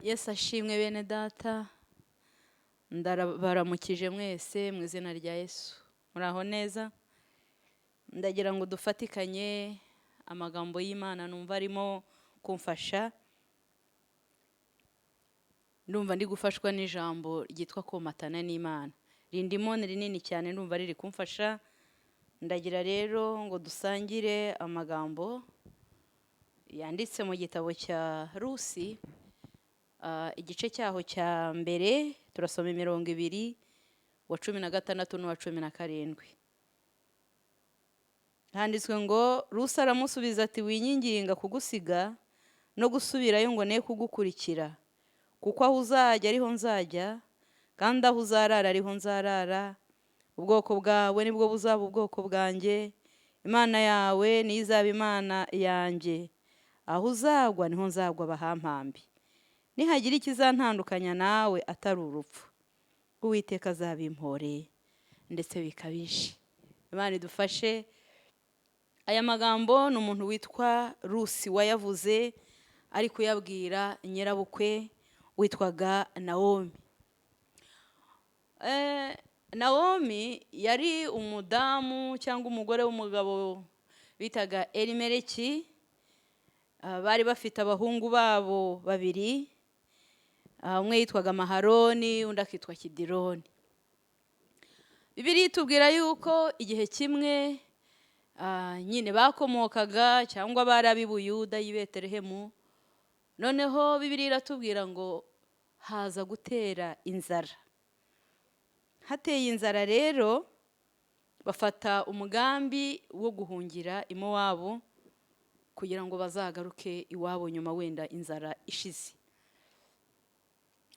Yesu ashimwe bene data, ndabaramukije mwese mu izina rya Yesu. Muraho neza? Ndagira ngo dufatikanye amagambo y'Imana numva arimo kumfasha. Ndumva ndi gufashwa n'ijambo ryitwa komatana n'Imana. Rindimo ni rinini cyane, ndumva riri kumfasha. Ndagira rero ngo dusangire amagambo yanditse mu gitabo cya Rusi, igice cyaho cya mbere, turasoma imirongo ibiri, wa 16 n'uwa 17. Handitswe ngo: Rusi aramusubiza ati: "Winyinginga kugusiga no gusubirayo ngo ne kugukurikira, kuko aho uzajya ariho nzajya, kandi aho uzarara ariho nzarara. Ubwoko bwawe nibwo buzaba ubwoko bwanjye, Imana yawe niyo izaba Imana yanjye. Aho uzagwa niho nzagwa bahampambe. Nihagira ikizantandukanya nawe atari urupfu, Uwiteka azabimpore ndetse bikabije." Imana idufashe. Aya magambo ni umuntu witwa Rusi wayavuze, ari kuyabwira nyirabukwe witwaga Nawomi. Nawomi yari umudamu cyangwa umugore w'umugabo bitaga Elimeleki. Bari bafite abahungu babo babiri, umwe yitwaga Maharoni, undi akitwa Kidironi. Bibiliya itubwira yuko igihe kimwe nyine bakomokaga cyangwa bari ab'i Buyuda y'i Betelehemu. Noneho Bibiliya iratubwira ngo haza gutera inzara. Hateye inzara rero, bafata umugambi wo guhungira i Mowabu kugira ngo bazagaruke iwabo nyuma, wenda inzara ishize.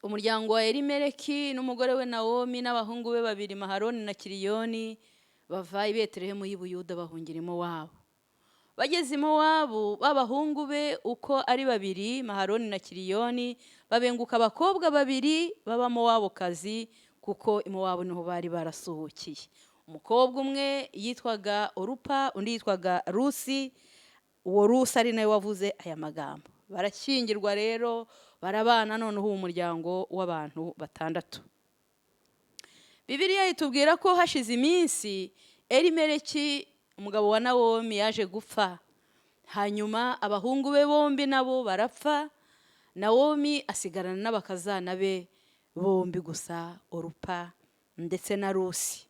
Umuryango wa Elimeleki n'umugore we Nawomi n'abahungu be babiri Maharoni na Kiriyoni bava i Betelehemu y'i Buyuda, bahungira i Mowabu. Bageze i Mowabu, b'abahungu be uko ari babiri, Maharoni na Kiriyoni, babenguka abakobwa babiri b'Abamowabukazi, kuko i Mowabu niho bari barasuhukiye. Umukobwa umwe yitwaga Orupa, undi yitwaga Rusi. Uwo Rusi ari nawe wavuze aya magambo. Barashyingirwa rero, barabana, noneho uwo muryango w'abantu batandatu. Bibiliya itubwira ko hashize iminsi Elimeleki, umugabo wa Nawomi, yaje gupfa, hanyuma abahungu be bombi nabo barapfa. Nawomi asigarana n'abakazana be bombi gusa, Orupa ndetse na Rusi.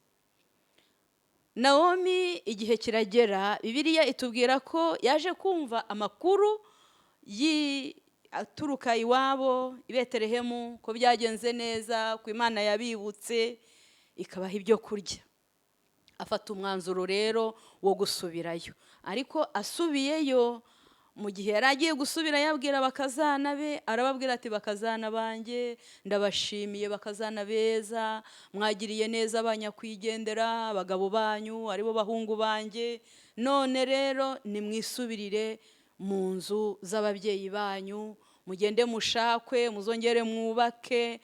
Nawomi igihe kiragera, Bibiliya itubwira ko yaje kumva amakuru aturuka iwabo i Betelehemu ko byagenze neza, ko Imana yabibutse ikabaha ibyo kurya. Afata umwanzuro rero wo gusubirayo. Ariko asubiyeyo, mu gihe yari agiye gusubira, yabwira abakazana be, arababwira ati: "Bakazana banjye, ndabashimiye, bakazana beza, mwagiriye neza abanyakwigendera, abagabo banyu aribo bahungu banjye. None rero nimwisubirire mu nzu z'ababyeyi banyu, mugende mushakwe, muzongere mwubake,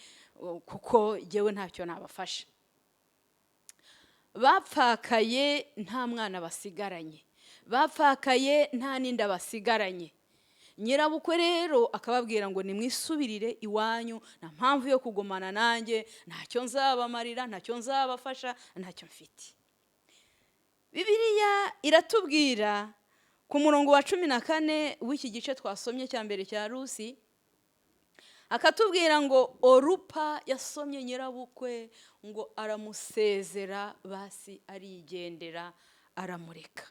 kuko jyewe ntacyo nabafasha." Bapfakaye nta mwana basigaranye, bapfakaye nta n'inda basigaranye. Nyirabukwe rero akababwira ngo: "Nimwisubirire iwanyu, nta mpamvu yo kugumana nanjye, ntacyo nzabamarira, ntacyo nzabafasha, ntacyo mfite." Bibiliya iratubwira ku murongo wa 14 w'iki gice twasomye cya mbere cya Rusi, akatubwira ngo Orupa yasomye nyirabukwe, ngo aramusezera basi, arigendera aramureka.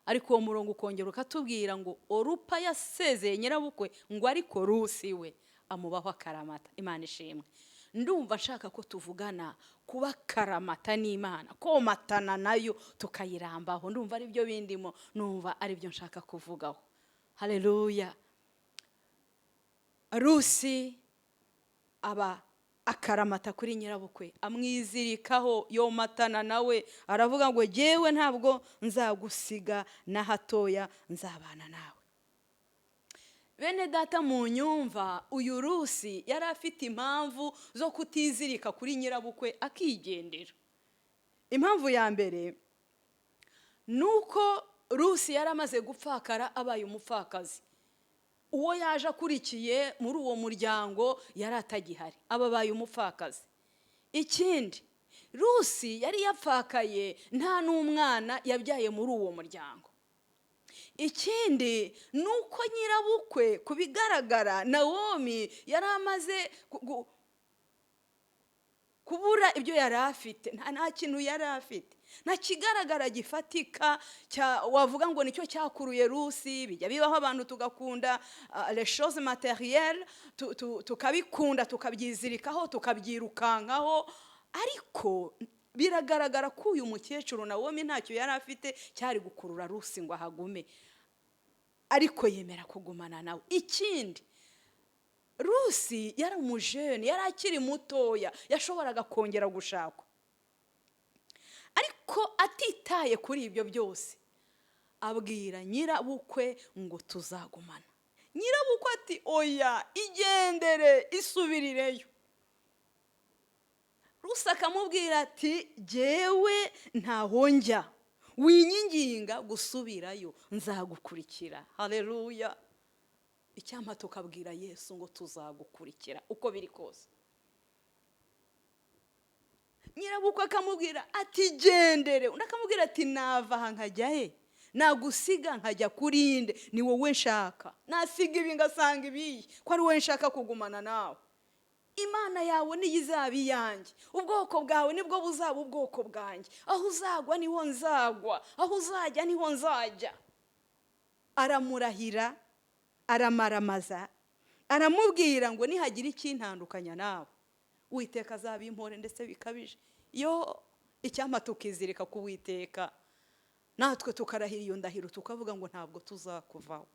Ariko uwo murongo ukongera ukatubwira ngo Orupa yasezeye nyirabukwe, ngo ariko Rusi we amubaho akaramata. Imana ishimwe. Ndumva nshaka ko tuvugana kuba karamata n'Imana, komatana nayo tukayirambaho. Ndumva ari byo bindimo, numva ari byo nshaka kuvugaho. Haleluya! Rusi aba akaramata kuri nyirabukwe, amwizirikaho, yomatana nawe, aravuga ngo: "Jyewe ntabwo nzagusiga na hatoya, nzabana nawe." Bene data mu nyumva, uyu Rusi yari afite impamvu zo kutizirika kuri nyirabukwe akigendera. Impamvu ya mbere ni uko Rusi yari amaze gupfakara, abaye umupfakazi. Uwo yaje akurikiye muri uwo muryango yari atagihari, aba abaye umupfakazi. Ikindi, Rusi yari yapfakaye, nta n'umwana yabyaye muri uwo muryango. Ikindi ni uko nyirabukwe, ku bigaragara, Nawomi yari amaze kubura ibyo yari afite. Nta kintu yari afite, nta kigaragara gifatika wavuga ngo nicyo cyakuruye Rusi. Bijya bibaho abantu tugakunda les choses matérielles, tukabikunda, tukabyizirikaho, tukabyirukankaho, ariko biragaragara ko uyu mukecuru Nawomi ntacyo yari afite cyari gukurura Rusi ngo ahagume, ariko yemera kugumana nawe. Ikindi, Rusi yari umujene, yari akiri mutoya, yashoboraga kongera gushakwa. Ariko atitaye kuri ibyo byose, abwira nyirabukwe ngo tuzagumana. Nyirabukwe ati: "Oya, igendere, isubirireyo." Rusi akamubwira ati: "Jyewe ntaho njya, winyinginga gusubirayo, nzagukurikira." Hareruya! Icyampa tukabwira Yesu ngo tuzagukurikira uko biri kose. Nyirabukwe akamubwira ati: "Gendere." Undi akamubwira ati: "Nava aha nkajya he? Nagusiga nkajya kuri nde? Ni wowe nshaka. Nasiga ibi ngasanga ibiyi, ko ari wowe nshaka kugumana nawe? Imana yawe niyo izaba iyanjye, ubwoko bwawe nibwo buzaba ubwoko bwanjye. Aho uzagwa niho nzagwa, aho uzajya niho nzajya." Aramurahira, aramaramaza, aramubwira ngo nihagira ikintandukanya nawe, Uwiteka azabimpore ndetse bikabije. Yo, icyampa tukizirika ku Witeka, natwe tukarahira iyo ndahiro, tukavuga ngo ntabwo tuzakuvaho.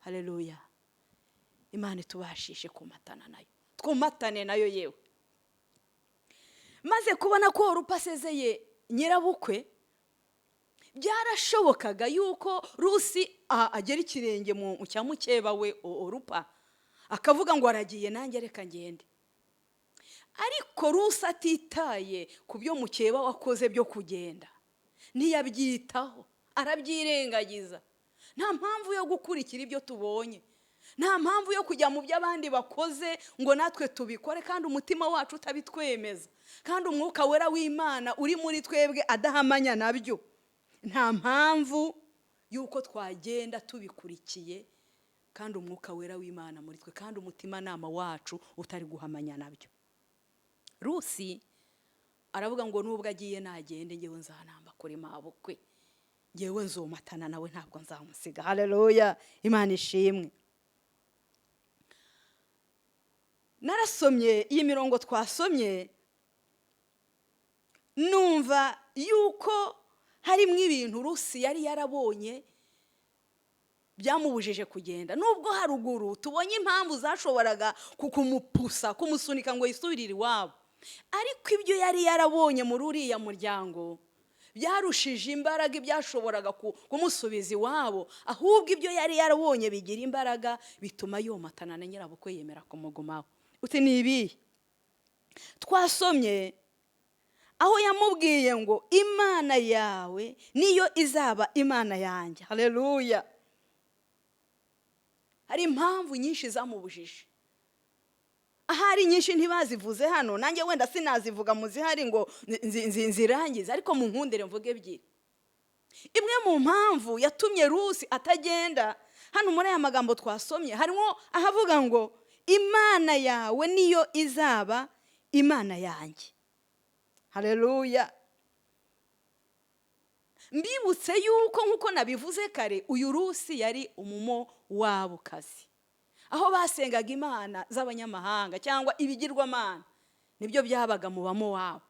Hareruya! Imana itubashishe kumatana nayo, twumatane nayo. Yewe, maze kubona ko Orupa asezeye nyirabukwe, byarashobokaga yuko Rusi agera ikirenge mu cya mukeba we Orupa, akavuga ngo aragiye, nanjye reka ngende. Ariko Rusi atitaye ku byo mukeba wakoze byo kugenda, ntiyabyitaho, arabyirengagiza. Nta mpamvu yo gukurikira ibyo tubonye, nta mpamvu yo kujya mu byo abandi bakoze ngo natwe tubikore, kandi umutima wacu utabitwemeza, kandi Umwuka Wera w'Imana uri muri twebwe adahamanya nabyo. Nta mpamvu y'uko twagenda tubikurikiye kandi Umwuka Wera w'Imana muri twe, kandi umutimanama wacu utari guhamanya nabyo. Rusi aravuga ngo nubwo agiye, nagende, ngewe nzanamba kuri mabukwe, ngewe nzomatana nawe, ntabwo nzamusiga. Hareruya, Imana ishimwe! Narasomye iyi mirongo twasomye, numva yuko harimo ibintu Rusi yari yarabonye byamubujije kugenda, nubwo haruguru tubonye impamvu zashoboraga kumupusa, kumusunika ngo yisubirire iwabo. Ariko ibyo yari yarabonye muri uriya muryango byarushije imbaraga ibyashoboraga kumusubiza iwabo. Ahubwo ibyo yari yarabonye bigira imbaraga, bituma yomatana na nyirabukwe, yemera kumugumaho. Uti: "Ni ibihe?" Twasomye aho yamubwiye ngo Imana yawe niyo izaba Imana yanjye. Hareruya! Hari impamvu nyinshi zamubujije, ahari nyinshi ntibazivuze hano, nanjye wenda sinazivuga muzihari ngo nzirangize, ariko mu nkundire mvuge ebyiri. Imwe mu mpamvu yatumye Rusi atagenda, hano muri aya magambo twasomye harimo ahavuga ngo Imana yawe niyo izaba Imana yanjye. Hareruya! Mbibutse yuko, nk'uko nabivuze kare, uyu Rusi yari Umumowabukazi, aho basengaga imana z'abanyamahanga cyangwa ibigirwamana, nibyo byabaga mu Bamowabu.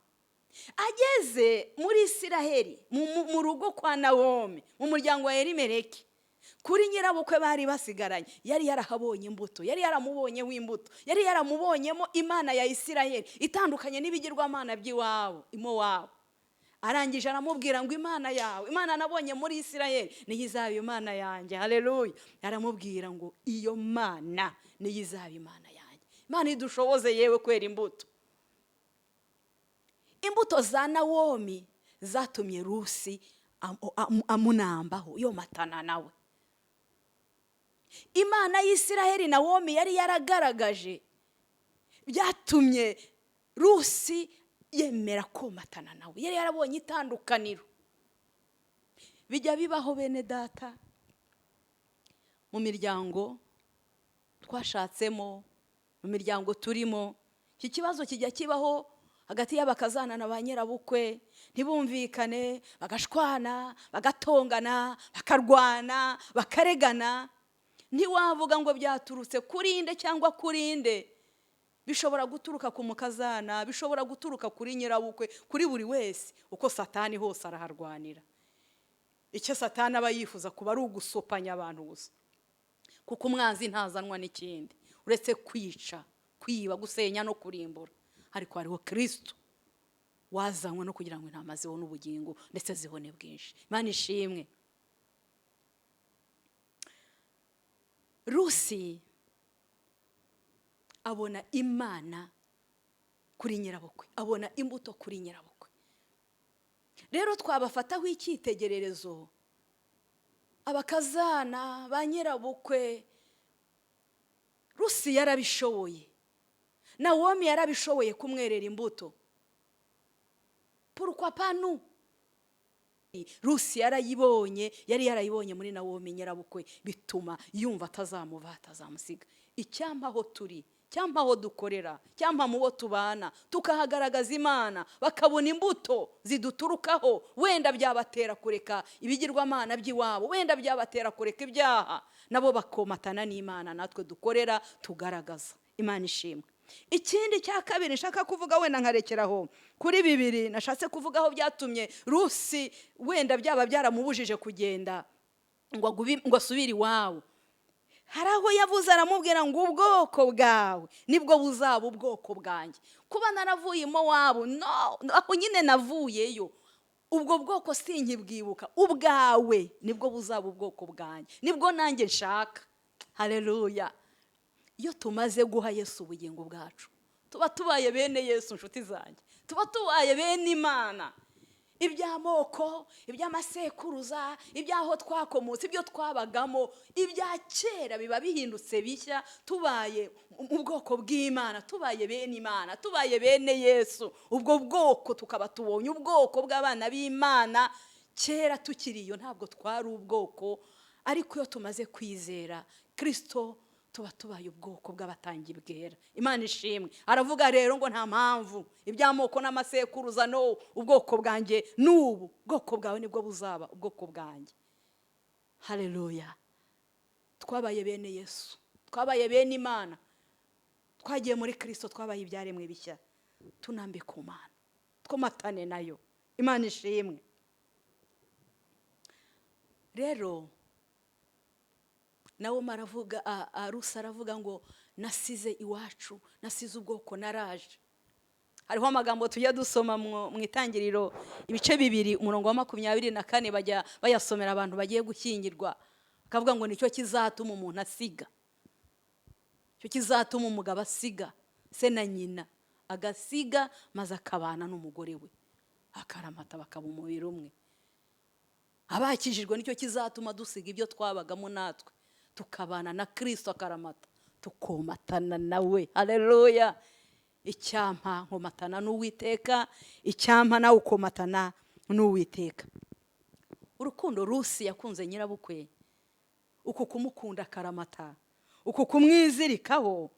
Ageze muri Isiraheli, mu rugo kwa Nawomi, mu muryango wa Erimereki, kuri nyirabukwe bari basigaranye, yari yarahabonye imbuto, yari yaramubonyeho imbuto, yari yaramubonyemo Imana ya Isiraheli itandukanye n'ibigirwamana by'iwabo Imowabu. Arangije aramubwira ngo Imana yawe, Imana nabonye muri Isiraheli, niyo izaba Imana yanjye. Hareruya! Aramubwira ngo iyo Mana niyo izaba Imana yanjye. Imana idushoboze yewe kwera imbuto. Imbuto za Nawomi zatumye Rusi amunambaho, yomatana nawe. Imana y'Isiraheli Nawomi yari yaragaragaje byatumye Rusi yemera komatana nawe. Yari yarabonye itandukaniro. Bijya bibaho bene data mu miryango twashatsemo, mu miryango turimo, iki kibazo kijya kibaho hagati y'abakazana na ba nyirabukwe, ntibumvikane, bagashwana, bagatongana, bakarwana, bakaregana. Ntiwavuga ngo byaturutse kuri nde cyangwa kuri nde. Bishobora guturuka ku mukazana, bishobora guturuka kuri nyirabukwe, kuri buri wese, uko Satani hose araharwanira. Icyo Satani aba yifuza kuba ari ugusopanya abantu gusa, kuko umwanzi ntazanwa n'ikindi uretse kwica, kwiba, gusenya no kurimbura. Ariko hariho Kristo wazanywe no kugira ngo intama zibone ubugingo ndetse zibone bwinshi. Imana ishimwe. Rusi abona Imana kuri nyirabukwe, abona imbuto kuri nyirabukwe. Rero twabafataho icyitegererezo abakazana ba nyirabukwe. Rusi yarabishoboye, Nawomi yarabishoboye kumwerera imbuto. Pourquoi pas nous? Rusi yarayibonye, yari yarayibonye muri Nawomi nyirabukwe, bituma yumva atazamuva, atazamusiga. Icyampa aho turi, cyampa aho dukorera, cyampa mu bo tubana, tukahagaragaza Imana, bakabona imbuto ziduturukaho. Wenda byabatera kureka ibigirwamana by'iwabo, wenda byabatera kureka ibyaha, nabo bakomatana n'Imana natwe dukorera tugaragaza. Imana ishimwe. Ikindi cya kabiri nshaka kuvuga, wenda nkarekeraho kuri bibiri nashatse kuvugaho byatumye Rusi wenda byaba byaramubujije kugenda ngo asubire iwabo. Hari aho yavuze aramubwira ngo ubwoko bwawe nibwo buzaba ubwoko bwanjye. Kuba naravuye Mowabu, no, aho nyine navuyeyo, ubwo bwoko sinkibwibuka, ubwawe nibwo buzaba ubwoko bwanjye, nibwo nanjye nshaka. Haleluya. Iyo tumaze guha Yesu ubugingo bwacu, tuba tubaye bene Yesu, inshuti zanjye, tuba tubaye bene Imana. Iby'amoko, iby'amasekuruza, iby'aho twakomotse, ibyo twabagamo, ibya kera biba bihindutse bishya. Tubaye mu bwoko bw'Imana, tubaye bene Imana, tubaye bene Yesu. Ubwo bwoko tukaba tubonye ubwoko bw'abana b'Imana. Kera tukiri iyo ntabwo twari ubwoko, ariko iyo tumaze kwizera Kristo tuba tubaye ubwoko bw'abatangi bwera. Imana ishimwe. Aravuga rero ngo nta mpamvu iby'amoko n'amasekuruza, no, ubwoko bwanjye n'ubu bwoko bwawe nibwo buzaba ubwoko bwanjye. Haleluya. Twabaye bene Yesu, twabaye bene Imana, twagiye muri Kristo, twabaye ibyaremwe bishya. Tunambe ku Mana, twomatane nayo. Imana ishimwe. Rero nawe maravuga, Rusi aravuga ngo nasize iwacu, nasize ubwoko, naraje. Hariho amagambo tujya dusoma mu itangiriro ibice 2 umurongo wa 24, bajya bayasomera abantu bagiye gushyingirwa, bakavuga ngo nicyo kizatuma umuntu asiga, nicyo kizatuma umugabo asiga se na nyina, agasiga maze akabana n'umugore we, akaramata bakaba umubiri umwe. Abakijijwe nicyo kizatuma dusiga ibyo twabagamo natwe, tukabana na Kristo akaramata, tukomatana nawe. Haleluya. Icyampa nkomatana n'Uwiteka, icyampa nawe ukomatana n'Uwiteka. Urukundo Rusi yakunze nyirabukwe, uku kumukunda akaramata, uku kumwizirikaho,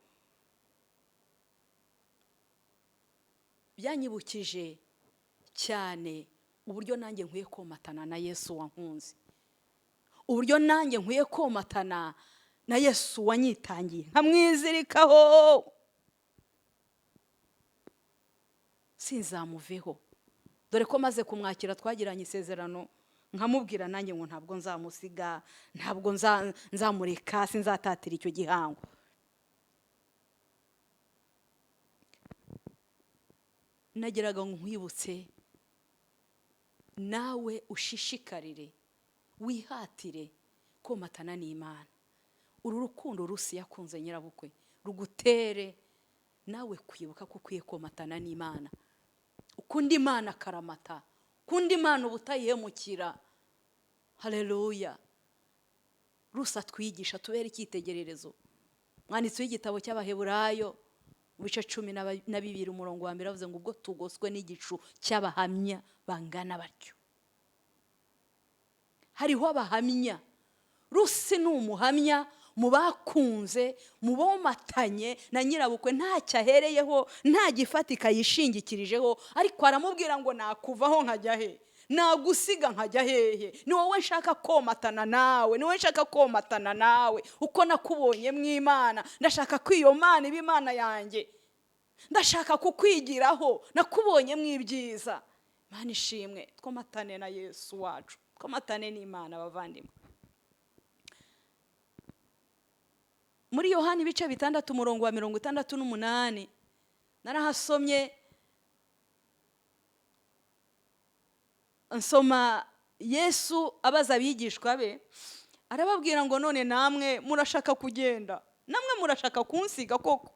byanyibukije cyane uburyo nanjye nkwiye komatana na Yesu wankunze, uburyo nanjye nkwiye komatana na Yesu wanyitangiye, nkamwizirikaho, sinzamuveho. Dore ko maze kumwakira twagiranye isezerano, nkamubwira nanjye ngo ntabwo nzamusiga, ntabwo nzamureka, sinzatatira icyo gihango. Nageraga ngo nkwibutse nawe ushishikarire, wihatire komatana n'Imana. Uru rukundo Rusi yakunze nyirabukwe rugutere nawe kwibuka ko ukwiye komatana n'Imana. Ukunda Imana akaramata, ukunda Imana ubutayihemukira. Haleluya. Rusi atwigisha tubere icyitegererezo. Mwanditsi w'igitabo cy'Abaheburayo mu bice 12 umurongo wa 1 avuze ngo ubwo tugoswe n'igicu cy'abahamya bangana batyo. Hariho abahamya. Rusi ni umuhamya mu bakunze, mu bomatanye na nyirabukwe, ntacyo ahereyeho, nta gifatika yishingikirijeho, ariko aramubwira ngo nakuvaho nkajya he, nagusiga nkajya hehe, ni wowe nshaka komatana nawe, ni wowe nshaka komatana nawe, uko nakubonye mu Imana, ndashaka ko iyo Mana iba Imana yanjye, ndashaka kukwigiraho, nakubonye mu ibyiza. Imana ishimwe, twomatane na Yesu wacu, twomatane n'Imana bavandimwe. Muri Yohana ibice 6 umurongo wa 68 narahasomye, nsoma Yesu abaza abigishwa be, arababwira ngo none namwe murashaka kugenda, namwe murashaka kunsiga koko?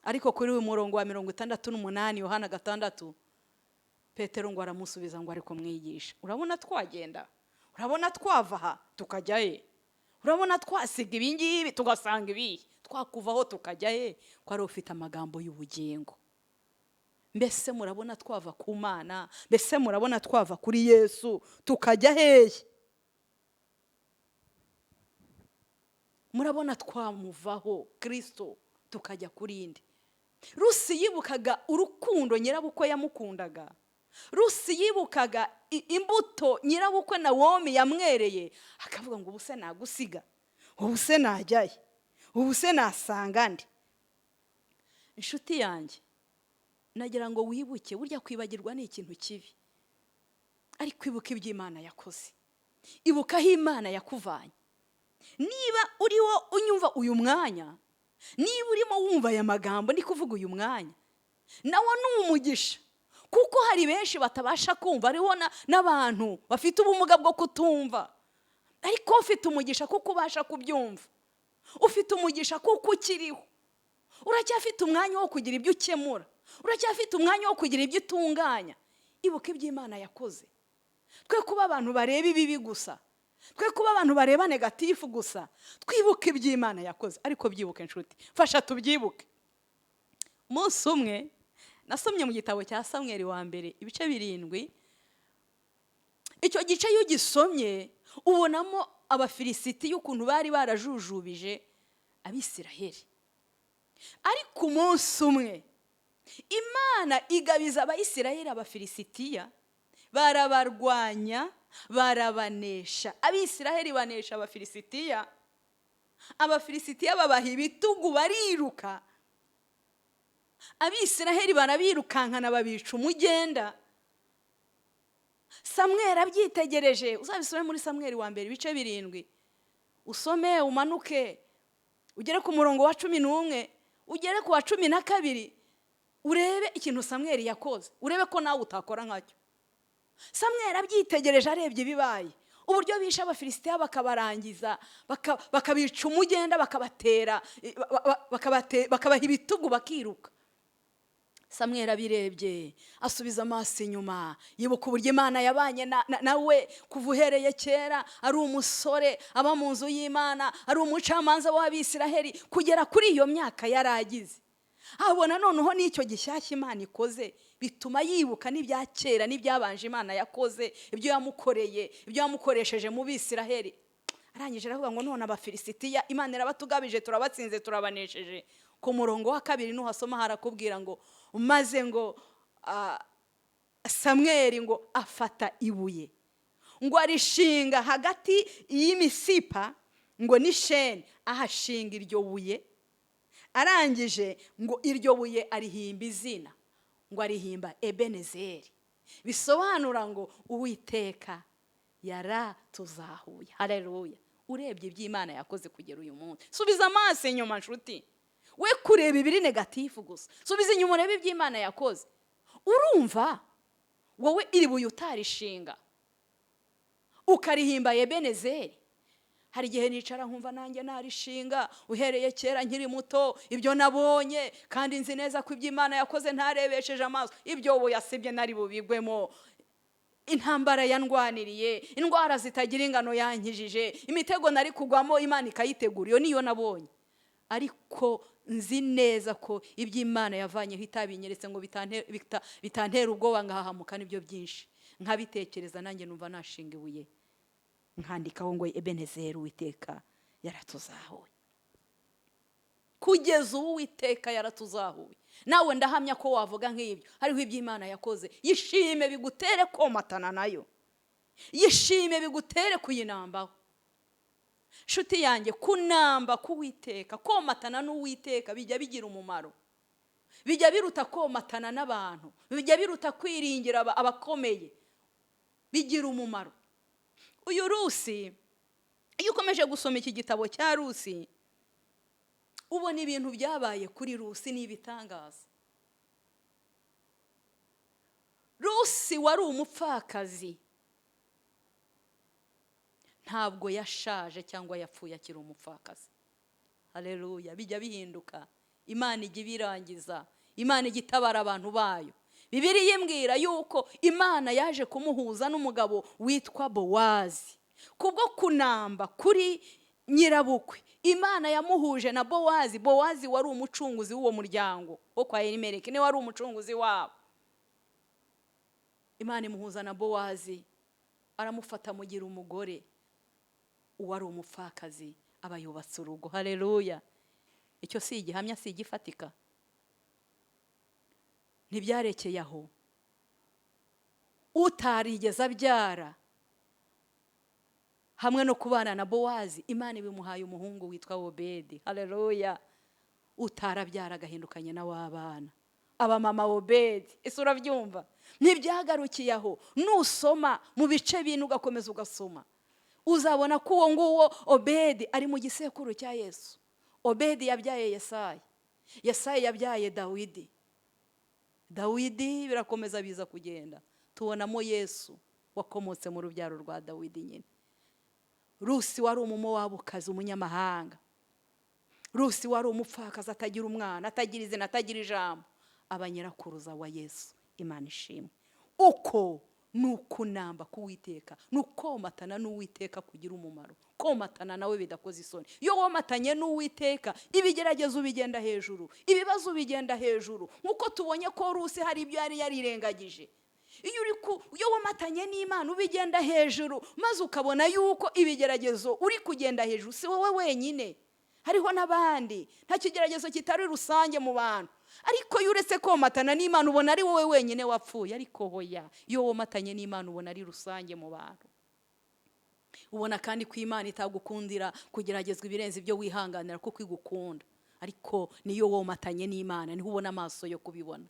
Ariko kuri uyu murongo wa 68 Yohana 6, Petero ngo aramusubiza ngo ariko mwigisha, urabona twagenda, urabona twava aha tukajya he, urabona twasiga ibi ngibi tugasanga ibi, twakuvaho tukajya he, ko ari ufite amagambo y'ubugingo. Mbese murabona twava ku Mana, mbese murabona twava kuri Yesu tukajya hehe? Murabona twamuvaho Kristo tukajya kuri inde? Rusi yibukaga urukundo nyirabukwe yamukundaga. Rusi yibukaga imbuto nyirabukwe Nawomi yamwereye, akavuga ngo ubuse nagusiga, ubuse najyaye, ubuse nasanga nde? Inshuti yanjye, nagira ngo wibuke, burya kwibagirwa ni ikintu kibi, ariko ibuka ibyo Imana yakoze, ibuka aho Imana yakuvanye. Niba uriho unyumva uyu mwanya, niba urimo wumva aya magambo ndi kuvuga uyu mwanya, nawo ni umugisha, kuko hari benshi batabasha kumva, hariho n'abantu bafite ubumuga bwo kutumva, ariko ufite umugisha kuko ubasha kubyumva, ufite umugisha kuko ukiriho, uracyafite umwanya wo kugira ibyo ukemura, uracyafite umwanya wo kugira ibyo utunganya. Ibuka ibyo Imana yakoze. Twe kuba abantu bareba ibibi gusa, twe kuba abantu bareba negatifu gusa, twibuke ibyo Imana yakoze. Ariko byibuke inshuti, fasha tubyibuke. Umunsi umwe nasomye mu gitabo cya Samweli wa mbere ibice 7. Icyo gice iyo ugisomye ubonamo Abafilisiti y'ukuntu bari barajujubije Abisiraheli. Ariko umunsi umwe Imana igabiza Abayisiraheli Abafilisitiya, barabarwanya, barabanesha. Abisiraheli banesha Abafilisitiya, Abafilisitiya babaha ibitugu bariruka, Abisiraheli barabirukankana babica umugenda. Samweli abyitegereje, uzabisome muri Samweli wa mbere ibice 7, usome umanuke ugere ku murongo wa 11 ugere ku wa 12, urebe ikintu Samweli yakoze, urebe ko nawe utakora nkacyo. Samweli abyitegereje, arebye ibibaye, uburyo bishe Abafilisitiya bakabarangiza, bakabica umugenda, bakabatera, bakabaha ibitugu bakiruka. Samweli abirebye asubiza amaso inyuma, yibuka uburyo Imana yabanye nawe kuva uhereye kera, ari umusore aba mu nzu y'Imana, ari umucamanza w'Abisiraheli, kugera kuri iyo myaka yaragize. Abona noneho n'icyo gishyashya Imana ikoze, bituma yibuka n'ibya kera n'ibyabanje Imana yakoze, ibyo yamukoreye, ibyo yamukoresheje mu Bisiraheli. Arangije aravuga ngo none Abafilisitiya Imana irabatugabije, turabatsinze, turabanesheje. Ku murongo wa 2 nuhasoma harakubwira ngo maze ngo Samweli ngo afata ibuye ngo arishinga hagati y'imisipa ngo n'isheni, ahashinga iryo buye. Arangije ngo iryo buye arihimba izina, ngo arihimba Ebenezeri, bisobanura ngo Uwiteka yaratuzahuye. Haleluya! Urebye iby'Imana yakoze kugera uyu munsi, subiza amaso inyuma nshuti, we kureba ibiri negatifu gusa, subiza inyuma urebe iby'Imana yakoze. Urumva wowe iri buye utarishinga ukarihimba Ebenezeri? Hari igihe nicara nkumva nanjye narishinga, uhereye kera nkiri muto, ibyo nabonye, kandi nzi neza ko iby'Imana yakoze ntarebesheje amaso, ibyo ubu yasibye nari bubigwemo. Intambara yandwaniriye, indwara zitagira ingano yankijije, imitego nari kugwamo Imana ikayitegura, iyo niyo nabonye. Ariko nzi neza ko ibyo Imana yavanyeho itabinyeretse ngo bitantera ubwoba ngahahamuka, nibyo byinshi. Nkabitekereza nanjye numva nashinga ibuye nkandikaho ngo Ebenezeri, Uwiteka yaratuzahuye. Kugeza ubu Uwiteka yaratuzahuye. Nawe ndahamya ko wavuga nk'ibyo, hariho ibyo Imana yakoze. Yishime bigutere komatana nayo, yishime bigutere kuyinambaho. Nshuti yanjye, kunamba k'Uwiteka, komatana n'Uwiteka bijya bigira umumaro, bijya biruta komatana n'abantu, bijya biruta kwiringira abakomeye, bigira umumaro. Uyu Rusi, iyo ukomeje gusoma iki gitabo cya Rusi, ubona ibintu byabaye kuri Rusi ni ibitangaza. Rusi wari umupfakazi ntabwo yashaje cyangwa yapfuye akiri umupfakazi. Haleluya! Bijya bihinduka, Imana ijya ibirangiza, Imana ijya itabara abantu bayo. Bibiliya imbwira yuko Imana yaje kumuhuza n'umugabo witwa Bowazi. Kubwo kunamba kuri nyirabukwe, Imana yamuhuje na Bowazi. Bowazi wari umucunguzi w'uwo muryango wo kwa Elimeleki, niwe wari umucunguzi wabo. Imana imuhuza na Bowazi, aramufata amugira umugore. Uwari umupfakazi aba yubatse urugo. Haleluya! Icyo si igihamya, si igifatika? Ntibyarekeye aho. Utarigeze abyara, hamwe no kubana na Bowazi, Imana ibimuhaye umuhungu witwa Obedi. Haleluya! Utarabyara agahindukanye na w'abana, aba mama Obedi. Ese urabyumva? Ntibyagarukiye aho. Nusoma mu bice bine, ugakomeza ugasoma, uzabona ko uwo nguwo Obedi ari mu gisekuru cya Yesu. Obedi yabyaye Yesayi, Yesayi yabyaye Dawidi, Dawidi birakomeza biza kugenda tubonamo Yesu wakomotse mu rubyaro rwa Dawidi nyine. Rusi wari Umumowabukazi, umunyamahanga, Rusi wari umupfakazi, atagira umwana, atagira izina, atagira ijambo, aba nyirakuruza wa Yesu. Imana ishimwe. Uko ni ukunamba k'Uwiteka, ni ukomatana n'Uwiteka kugira umumaro, komatana nawe bidakoze isoni. Iyo womatanye n'Uwiteka, ibigeragezo bigenda hejuru, ibibazo bigenda hejuru, nk'uko tubonye ko Rusi hari ibyo yari yarirengagije. Iyo womatanye n'Imana ubigenda hejuru, maze ukabona yuko ibigeragezo uri kugenda hejuru si wowe wenyine, hariho n'abandi. Nta kigeragezo kitari rusange mu bantu. Ariko iyo uretse komatana n'Imana, ubona ari wowe wenyine wapfuye. Ariko hoya, iyo womatanye n'Imana ubona ari rusange mu bantu. Ubona kandi ko Imana itagukundira kugeragezwa ibirenze ibyo wihanganira, kuko igukunda. Ariko niyo womatanye n'Imana niho ubona amaso yo kubibona.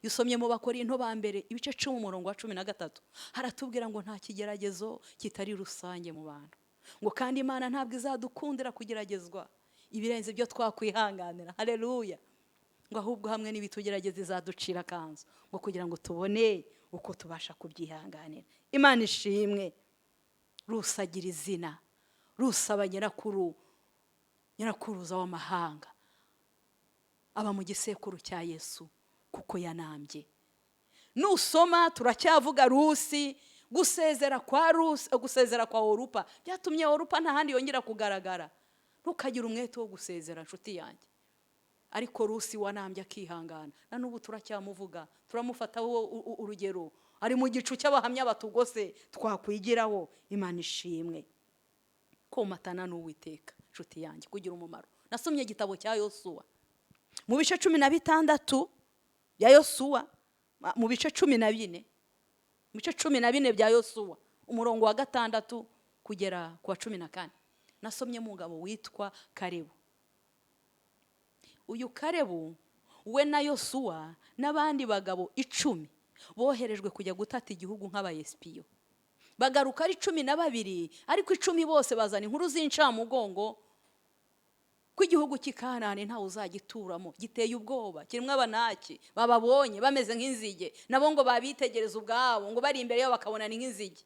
Iyo usomye mu Bakorinto ba mbere ibice 10 umurongo wa 13, haratubwira ngo nta kigeragezo kitari rusange mu bantu, ngo kandi Imana ntabwo izadukundira kugeragezwa ibirenze ibyo twakwihanganira. Haleluya! Ngo ahubwo hamwe n'ibitugerageza izaducira akanzu, ngo kugira ngo tubone uko tubasha kubyihanganira. Imana ishimwe. Rusagira izina, rusaba nyirakuru, nyirakuruza w'amahanga, aba mu gisekuru cya Yesu kuko yanambye. Nusoma, turacyavuga Rusi, gusezera kwa Rusi, gusezera kwa Orupa byatumye Orupa nta handi yongera kugaragara. Ntukagire umwete wo gusezera, nshuti yanjye. Ariko Rusi wanambye akihangana, na n'ubu turacyamuvuga, turamufataho urugero, ari mu gicu cy'abahamya batugose twakwigiraho. Imana ishimwe. Komatana n'Uwiteka, nshuti yanjye, kugira umumaro. Nasomye igitabo cya Yosuwa mu bice 16 bya Yosuwa, mu bice 14, mu bice 14 bya Yosuwa, umurongo wa 6 kugera ku wa 14, nasomye umugabo witwa Karebu. Uyu Karebu we na Yosuwa n'abandi bagabo 10 boherejwe kujya gutata igihugu nk'abayesipiyo. Bagaruka ari 12, ariko 10 bose bazana inkuru z'incamugongo ko igihugu cy'i Kanani ntawe uzagituramo, giteye ubwoba, kirimo Abanaki. Bababonye bameze nk'inzige, nabo ngo babitegereza ubwabo, ngo bari imbere yabo bakabona ni nk'inzige.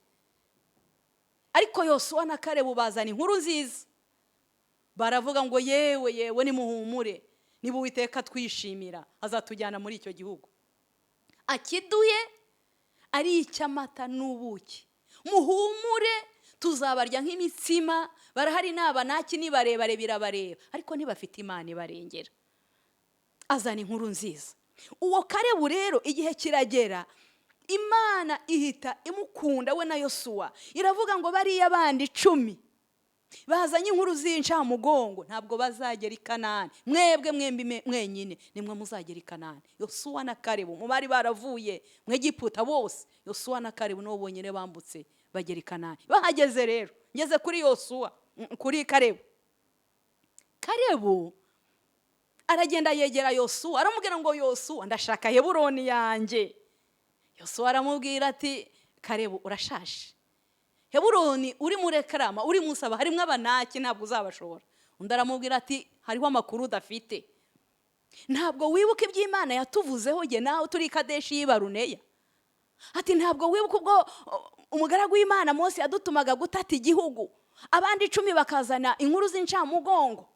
Ariko Yosuwa na Karebu bazana inkuru nziza, baravuga ngo yewe yewe, nimuhumure, niba Uwiteka twishimira azatujyana muri icyo gihugu, akiduye, Ari icy'amata n'ubuki. Muhumure, tuzabarya nk'imitsima. Barahari n'Abanaki, ni barebare, birabareba, ariko ntibafite Imana ibarengera. Azana inkuru nziza uwo Karebu. Rero igihe kiragera, Imana ihita imukunda we na Yosuwa, iravuga ngo bariya bandi 10 bazanye inkuru z'incamugongo ntabwo bazagera i Kanani, mwebwe mwembi mwenyine nimwe muzagera i Kanani. Yosuwa na Karebu, mu bari baravuye mu Egiputa bose, Yosuwa na Karebu nibo bonyine bambutse bagera i Kanani. Bahageze rero, ngeze kuri Yosuwa, kuri Karebu. Karebu aragenda yegera Yosuwa, aramubwira ngo: "Yosuwa, ndashaka Heburoni yanjye." Yosuwa aramubwira ati: "Karebu, urashaje. Heburoni uri muri Ekarama uri musaba harimo Abanaki, ntabwo uzabashobora." Undi aramubwira ati: "Hariho amakuru udafite. Ntabwo wibuka iby'Imana yatuvuzeho jye nawe turi i Kadeshi y'i Baruneya?" Ati: "Ntabwo wibuka ubwo umugaragu w'Imana Mose yadutumaga gutata igihugu, abandi 10 bakazana inkuru z'incamugongo,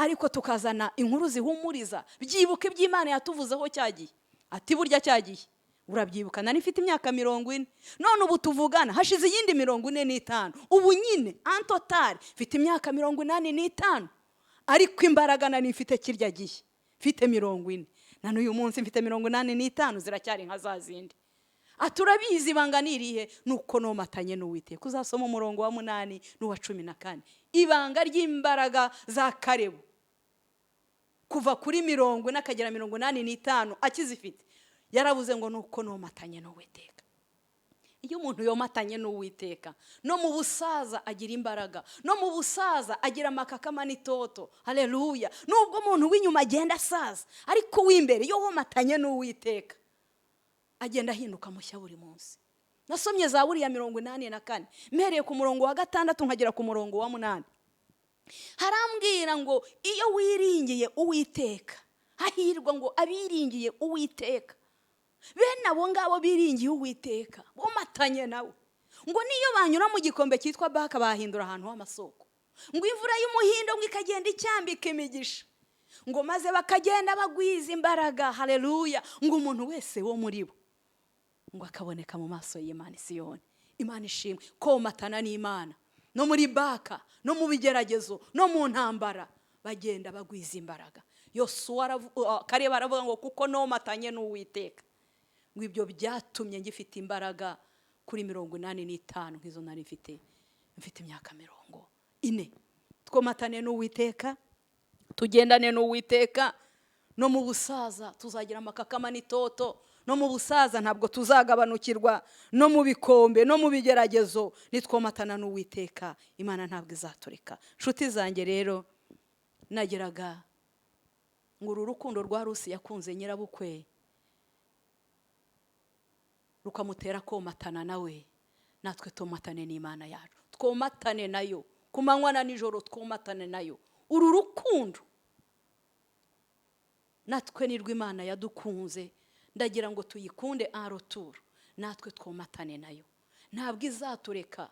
ariko tukazana inkuru zihumuriza? Byibuka iby'Imana yatuvuzeho cyagiye." Ati: "Burya cyagiye urabyibuka nari mfite imyaka 40, none ubu tuvugana hashize iyindi 45. Ubu nyine en total mfite imyaka 85, ariko imbaraga nari mfite kirya gihe mfite 40 na n'uyu munsi mfite 85 ziracyari nka za zindi." Ati: "Urabizi, ibanga ni irihe? Ni uko nomatanye n'Uwiteka." Uzasoma umurongo wa 8 n'uwa 14. Ibanga ry'imbaraga za Karebu kuva kuri 40 akagera 85 akizifite, yarabuze ngo nuko nomatanye n'Uwiteka. Iyo umuntu yomatanye n'Uwiteka, no mu busaza agira imbaraga, no mu busaza agira amakakama n'itoto. Hareruya! Nubwo umuntu w'inyuma agenda asaza, ariko uw'imbere, iyo womatanye n'Uwiteka, agenda ahinduka mushya buri munsi. Nasomye za buriya 84, mpereye ku murongo wa 6 nkagera ku murongo wa 8. Harambwira ngo iyo wiringiye Uwiteka, hahirwa ngo abiringiye Uwiteka. Bene abo ngabo biringiye Uwiteka, bomatanye nawe, ngo niyo banyura mu gikombe cyitwa Baka, bahindura ahantu h'amasoko, ngo imvura y'umuhindo ngo ikagenda icyambika imigisha, ngo maze bakagenda bagwiza imbaraga. Hareruya! Ngo umuntu wese wo muri bo ngo akaboneka mu maso y'Imana Isiyoni. Imana ishimwe. Komatana n'Imana no muri Baka, no mu bigeragezo, no mu ntambara, bagenda bagwiza imbaraga. Yosuwa, Kareba aravuga ngo kuko nomatanye n'Uwiteka, ngo ibyo byatumye ngifite imbaraga kuri 85 nk'izo nari mfite imyaka 40. Twomatane n'Uwiteka, tugendane n'Uwiteka, no mu busaza tuzagira amakakama n'itoto, no mu busaza ntabwo tuzagabanukirwa, no mu bikombe no mu bigeragezo, nitwomatana n'Uwiteka, Imana ntabwo izatureka. Nshuti zanjye rero, nageraga ngo uru rukundo rwa Rusi yakunze nyirabukwe rukamutera komatana nawe, natwe tomatane n'Imana yacu, twomatane nayo ku manywa na nijoro, twomatane nayo. Uru rukundo natwe nirwo Imana yadukunze, ndagira ngo tuyikunde en retour, natwe twomatane nayo. Ntabwo izatureka.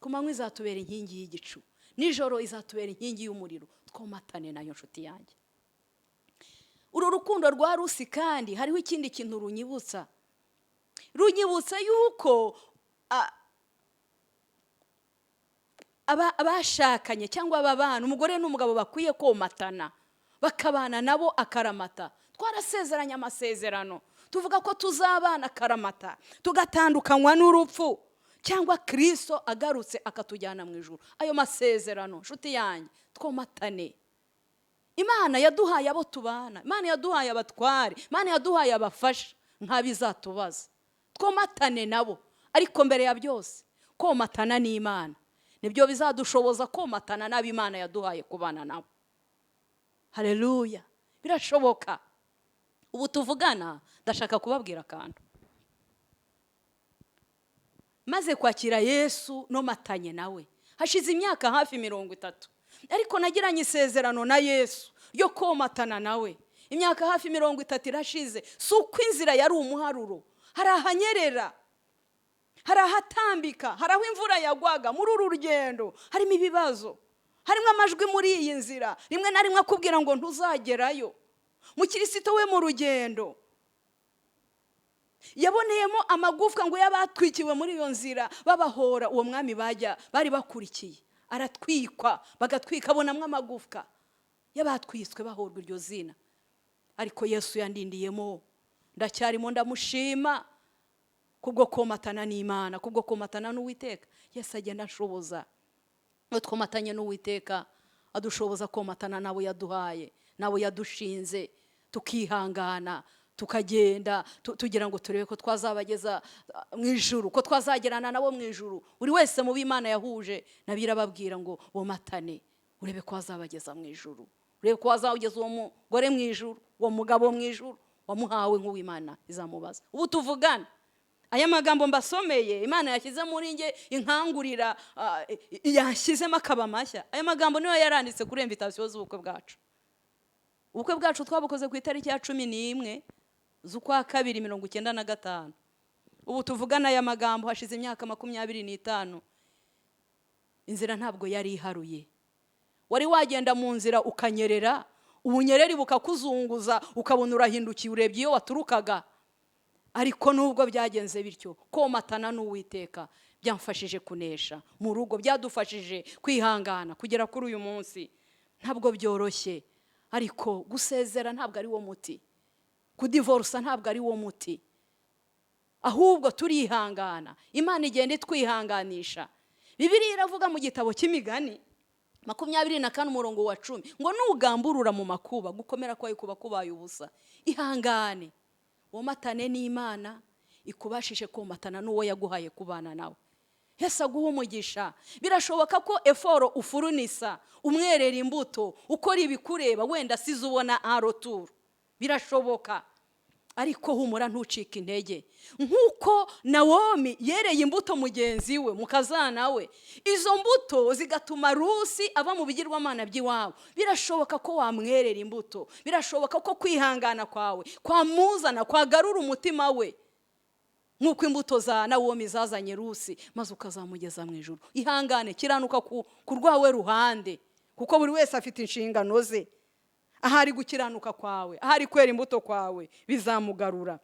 Ku manywa izatubera inkingi y'igicu, nijoro izatubera inkingi y'umuriro. Twomatane nayo, nshuti yanjye. Uru rukundo rwa Rusi kandi hariho ikindi kintu runyibutsa. Runyibutsa yuko abashakanye cyangwa ababana, umugore n'umugabo, bakwiye komatana, bakabana nabo akaramata. Twarasezeranye amasezerano, tuvuga ko tuzabana akaramata, tugatandukanywa n'urupfu cyangwa Kirisito agarutse akatujyana mu ijuru. Ayo masezerano, nshuti yanjye, twomatane. Imana yaduhaye abo tubana, Imana yaduhaye abatware, Imana yaduhaye abafasha nk'abizatubaza. Twomatane nabo, ariko mbere ya byose komatana n'Imana nibyo bizadushoboza komatana n'abo Imana yaduhaye kubana nabo. Hareruya! Birashoboka. Ubu tuvugana ndashaka kubabwira akantu. Maze kwakira Yesu, nomatanye nawe hashize imyaka hafi 30, ariko nagiranye isezerano na Yesu ryo komatana nawe. Imyaka hafi 30 irashize. Si uko inzira yari umuharuro, hari ahanyerera, hari ahatambika, hari aho imvura yagwaga. Muri uru rugendo harimo ibibazo, harimo amajwi muri iyi nzira rimwe na rimwe akubwira ngo ntuzagerayo. Mukirisito we, mu rugendo Yaboneyemo amagufwa ngo y'abatwikiwe muri iyo nzira babahora uwo mwami bajya bari bakurikiye, aratwikwa, bagatwika, abonamo amagufwa y'abatwiswe bahorwa iryo zina. Ariko Yesu yandindiyemo, ndacyarimo, ndamushima kubwo komatana n'Imana, kubwo komatana n'Uwiteka. Yesu agenda anshoboza. Iyo twomatanye n'Uwiteka, adushoboza komatana n'abo yaduhaye, n'abo yadushinze, tukihangana, tukagenda tugira ngo turebe ko twazabageza mu ijuru, ko twazagerana nabo mu ijuru. Buri wese mu b'Imana yahuje nabyo irababwira ngo bomatane, urebe ko wazabageza mu ijuru, urebe ko wazageza uwo mugore mu ijuru, uwo mugabo mu ijuru wamuhawe nk'uw'Imana izamubaza. Ubu tuvugana, aya magambo mbasomeye, Imana yashyize muri nge inkangurira, yashyizemo akaba mashya. Aya magambo niyo yaranditse kuri invitation z'ubukwe bwacu. Ubukwe bwacu twabukoze ku itariki ya 11 z'ukwa kabiri 95. Ubu tuvugana aya magambo hashize imyaka 25. Inzira ntabwo yari iharuye. Wari wagenda mu nzira ukanyerera, ubunyereri bukakuzunguza, ukabona urahindukiye, urebye iyo waturukaga. Ariko nubwo byagenze bityo, komatana n'Uwiteka byamfashije kunesha mu rugo, byadufashije kwihangana kugera kuri uyu munsi. Ntabwo byoroshye, ariko gusezera ntabwo ari wo muti, kudivorusa ntabwo ari wo muti, ahubwo turihangana. Imana igenda itwihanganisha. Bibiliya iravuga mu gitabo cy'Imigani 24 umurongo wa 10 ngo nugamburura mu makuba, gukomera kwawe kuba kubaye ubusa. Ihangane, womatane n'Imana ikubashishe komatana n'uwo yaguhaye kubana nawe. Yesu aguha umugisha. Birashoboka ko effort ufurunisa, umwerera imbuto, ukora ibikureba, wenda size ubona en retour, birashoboka. Ariko humura, ntucike intege. Nk'uko Nawomi yereye imbuto mugenzi we, mukazana we, izo mbuto zigatuma Rusi ava mu bigirwamana by'iwabo, birashoboka ko wamwerera imbuto. Birashoboka ko kwihangana kwawe kwamuzana, kwagarura umutima we, nk'uko imbuto za Nawomi zazanye Rusi, maze ukazamugeza mu ijuru. Ihangane, kiranuka ku rwawe ruhande, kuko buri wese afite inshingano ze. Ahari gukiranuka kwawe, ahari kwera imbuto kwawe bizamugarura.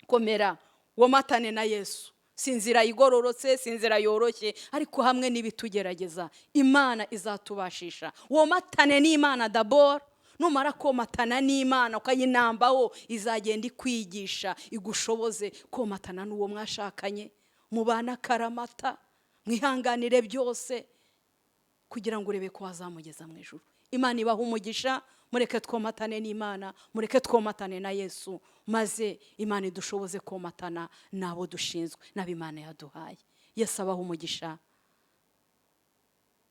Komera, womatane na Yesu. Si inzira igororotse, si inzira yoroshye, ariko hamwe n'ibitugerageza Imana izatubashisha. Womatane n'Imana d'abord. Numara komatana n'Imana ukayinambaho, izagenda ikwigisha, igushoboze komatana n'uwo mwashakanye, mubana akaramata, mwihanganire byose kugira ngo urebe ko wazamugeza mu ijuru. Imana ibaha umugisha. Mureke twomatane n'Imana, mureke twomatane na Yesu, maze Imana idushoboze komatana n'abo dushinzwe, n'abo Imana yaduhaye. Yesu abaha umugisha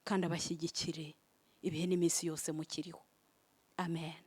kandi abashyigikire ibihe n'iminsi yose mukiriho. Amen.